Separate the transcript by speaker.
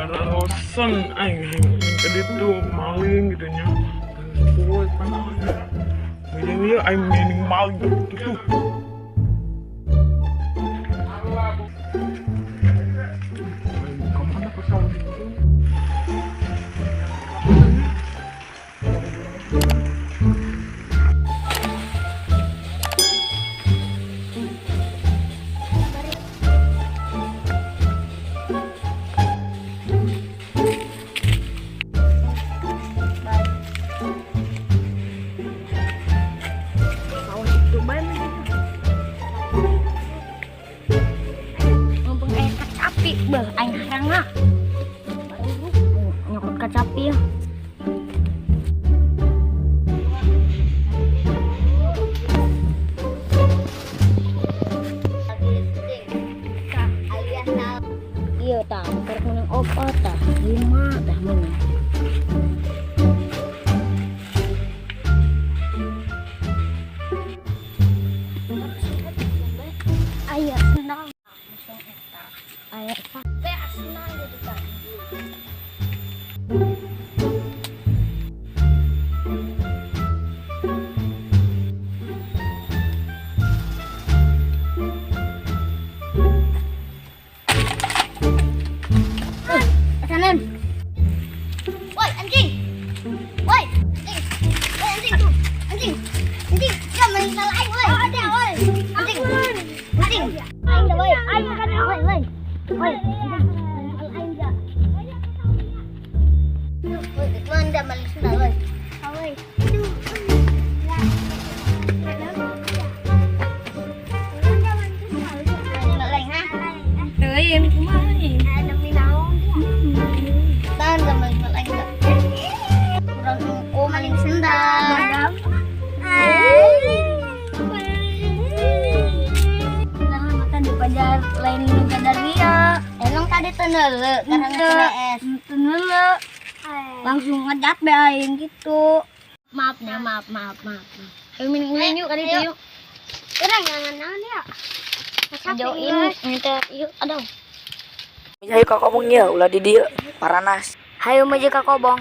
Speaker 1: Rosen aing ka ditu maling gitu nya. 10 pan. Ieu aing mending maling gitu tuh. Aing kemana ke sawah itu?
Speaker 2: Sawah itu bae mah gitu. Mumpung aya kacapi, beuh aing hayang lah. Nyokot kacapi ya. Iya tah, karek menang opat tah, lima tah menang. Aya sendal. Aya tah. Sendal gitu tah. Sanen. Woi, anjing. Woi, anjing. Woi, anjing tuh. Anjing. Anjing, jangan main salah aing, woi. Ada, woi. Anjing. Anjing. Aing dah, woi. Aing kan, woi, woi. Woi. Aing dah. Woi, mana maling sendal, woi. Woi.
Speaker 3: Teuing kumaha ieu?
Speaker 2: Tanda maling maling dah. Kurang oh maling sendal.
Speaker 3: Jangan makan di pajar lain nu ria.
Speaker 2: Emang tadi tuh nele karena ngeces.
Speaker 3: Teu neuleu. Langsung ngejat be aing gitu. Maaf ya, maaf, maaf, maaf. Ayo minum ulin yuk kali itu yuk.
Speaker 2: Kurang jangan naon ya.
Speaker 3: Jauhin minta yuk aduh.
Speaker 4: Hayu ka kobong ya, ulah di dieu, paranas.
Speaker 3: Hayu maju ka kobong.